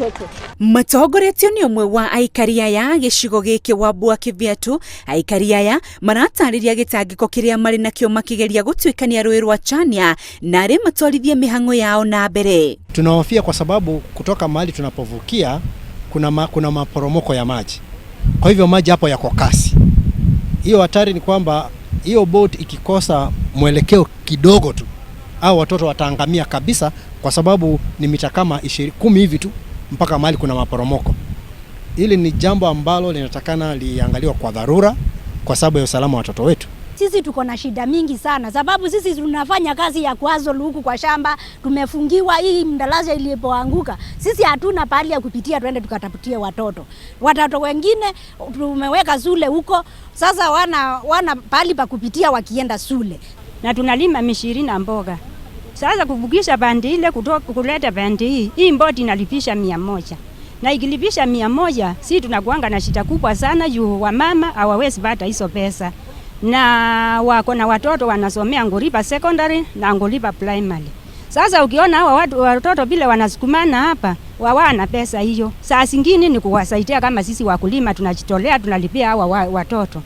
Watoto. Matongoretio nĩ ũmwe wa aikari aya gĩcigo gĩkĩ Wambua Kĩbiatũ. Aikari aya maratarĩria gĩtangĩko kĩrĩa marĩ nakĩo makĩgeria gũtuĩkania rũĩ rwa Chania na arĩ matwarithie mĩhang'o yao na mbere. Tunahofia kwa sababu kutoka mahali tunapovukia kuna maporomoko ya maji, kwa hivyo maji hapo yako kasi. Hiyo hatari ni kwamba hiyo boat ikikosa mwelekeo kidogo tu, au watoto wataangamia kabisa, kwa sababu ni mita kama 10 hivi tu mpaka mahali kuna maporomoko. Hili ni jambo ambalo linatakana liangaliwa kwa dharura kwa sababu ya usalama wa watoto wetu. Sisi tuko na shida mingi sana, sababu sisi tunafanya kazi ya kuhustle huku kwa shamba, tumefungiwa. Hii mdaraja ilipoanguka, sisi hatuna pahali ya kupitia tuende tukatafutie watoto. Watoto wengine tumeweka shule huko, sasa wana pahali pa kupitia wakienda shule. Na tunalima mishiri na mboga. Sasa kuvukisha pande ile kutoka kuleta pande hii, hii boti inalipisha 100. Na ikilipisha 100, si tunakuanga na shida kubwa sana juu wamama hawawezi pata hizo pesa. Na wako na watoto wanasomea Ngoliba Secondary na Ngoliba Primary. Sasa ukiona hawa watu watoto vile wanasukumana hapa, hawana pesa hiyo. Saa zingine ni kuwasaidia kama sisi wakulima tunajitolea tunalipia hawa watoto.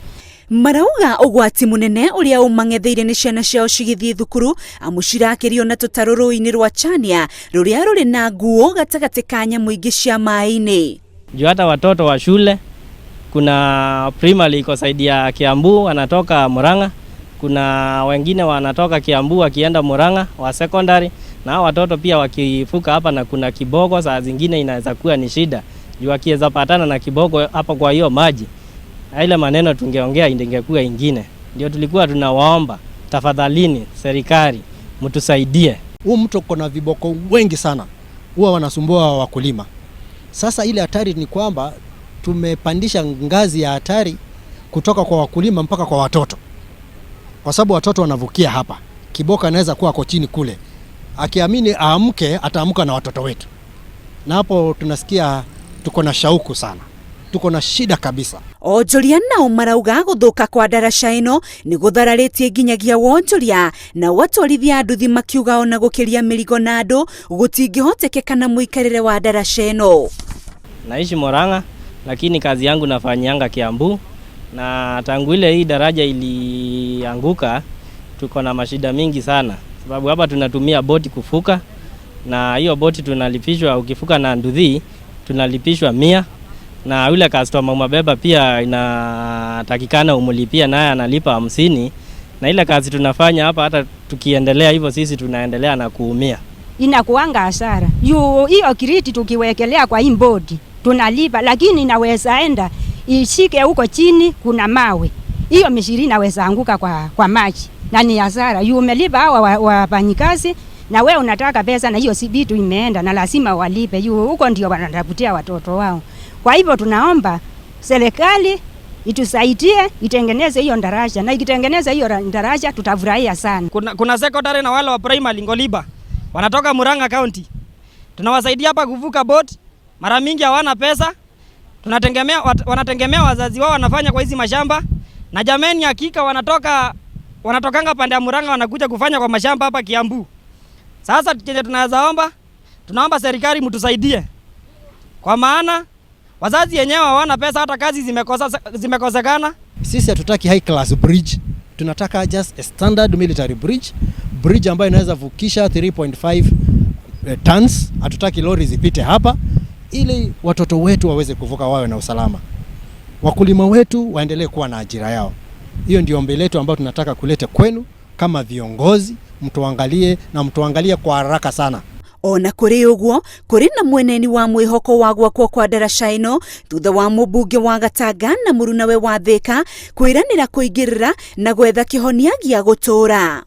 Marauga ũgwati mũnene ũrĩa ũmang'etheire nĩ ciana ciao cigĩthiĩ thukuru amu cirakĩrio na tũtarũ rũĩ-inĩ rwa Chania rũrĩa rũrĩ na nguo gatagatĩ ka nyamũ ingĩ cia maĩ-inĩ. Juu hata watoto wa shule, kuna primary iko side ya Kiambu wanatoka Murang'a, kuna wengine wanatoka Kiambu wakienda Murang'a wa secondary, na hao watoto pia wakivuka hapa na kuna kiboko, saa zingine inaweza kuwa ni shida juu wakiweza patana na kiboko hapa kwa hiyo maji, ile maneno tungeongea ingekuwa ingine. Ndio tulikuwa tunawaomba tafadhalini, serikali mtusaidie. Huu mto kuna viboko wengi sana, huwa wanasumbua wakulima. Sasa ile hatari ni kwamba tumepandisha ngazi ya hatari kutoka kwa wakulima mpaka kwa watoto, kwa sababu watoto wanavukia hapa. Kiboko anaweza kuwa ako chini kule, akiamini aamke, ataamka na watoto wetu, na hapo tunasikia tuko na shauku sana, tuko na shida kabisa. Onjoria nao marauga gũthũka kwa ndaraca ĩno nĩ gũthararĩtie nginyagia wonjoria na watwarithia nduthi makiuga ona gũkĩria mĩrigo na andũ gũtingĩhotekeka na mũikarĩre wa ndaraca ĩno. Naishi Murang'a lakini kazi yangu nafanyianga Kiambu, na tangu ile hii daraja ilianguka tuko na mashida mingi sana, sababu hapa tunatumia boti kuvuka, na hiyo boti tunalipishwa, ukivuka na nduthi tunalipishwa 100, na yule customer umebeba pia inatakikana umulipia, naye analipa 50, na ile kazi tunafanya hapa, hata tukiendelea hivyo sisi tunaendelea na kuumia. Inakuanga hasara. Hiyo crate tukiwekelea kwa hii boti tunalipa, lakini inaweza enda ishike huko chini, kuna mawe. Hiyo mishiri inaweza anguka kwa maji na ni hasara. Umelipa hawa wafanyikazi na wewe unataka pesa, na hiyo si vitu imeenda na lazima walipe. Huko ndio wanatafutia watoto wao. Kwa hivyo tunaomba serikali itusaidie itengeneze hiyo daraja, na ikitengeneza hiyo daraja tutafurahia sana. Kuna secondary na wale wa primary Ngoliba wanatoka Murang'a County. Tunawasaidia hapa kuvuka boat, mara mingi hawana pesa. Wanategemea wazazi wao wanafanya kwa hizi mashamba. Na jameni, hakika wanatokanga pande ya Murang'a wanakuja kufanya kwa mashamba hapa Kiambu. Sasa chenye tunaweza omba, tunaomba serikali mtusaidie. Kwa maana wazazi wenyewe hawana pesa, hata kazi zimekosekana. Sisi hatutaki high class bridge, tunataka just a standard military bridge, bridge ambayo inaweza vukisha 3.5 tons. Hatutaki lori zipite hapa, ili watoto wetu waweze kuvuka wawe na usalama, wakulima wetu waendelee kuwa na ajira yao. Hiyo ndio ombi letu ambayo tunataka kuleta kwenu kama viongozi, mtuangalie na mtuangalie kwa haraka sana. Ona kũrĩ ũguo kũrĩ na mweneni wa mwĩhoko wa gwakwo kwa ndaraca ĩno thutha wa mũmbunge wa Gatanga na mũrunawe wa Thĩka kwĩranĩra kũingĩrĩra na gwetha kĩhonia gĩa gũtũũra.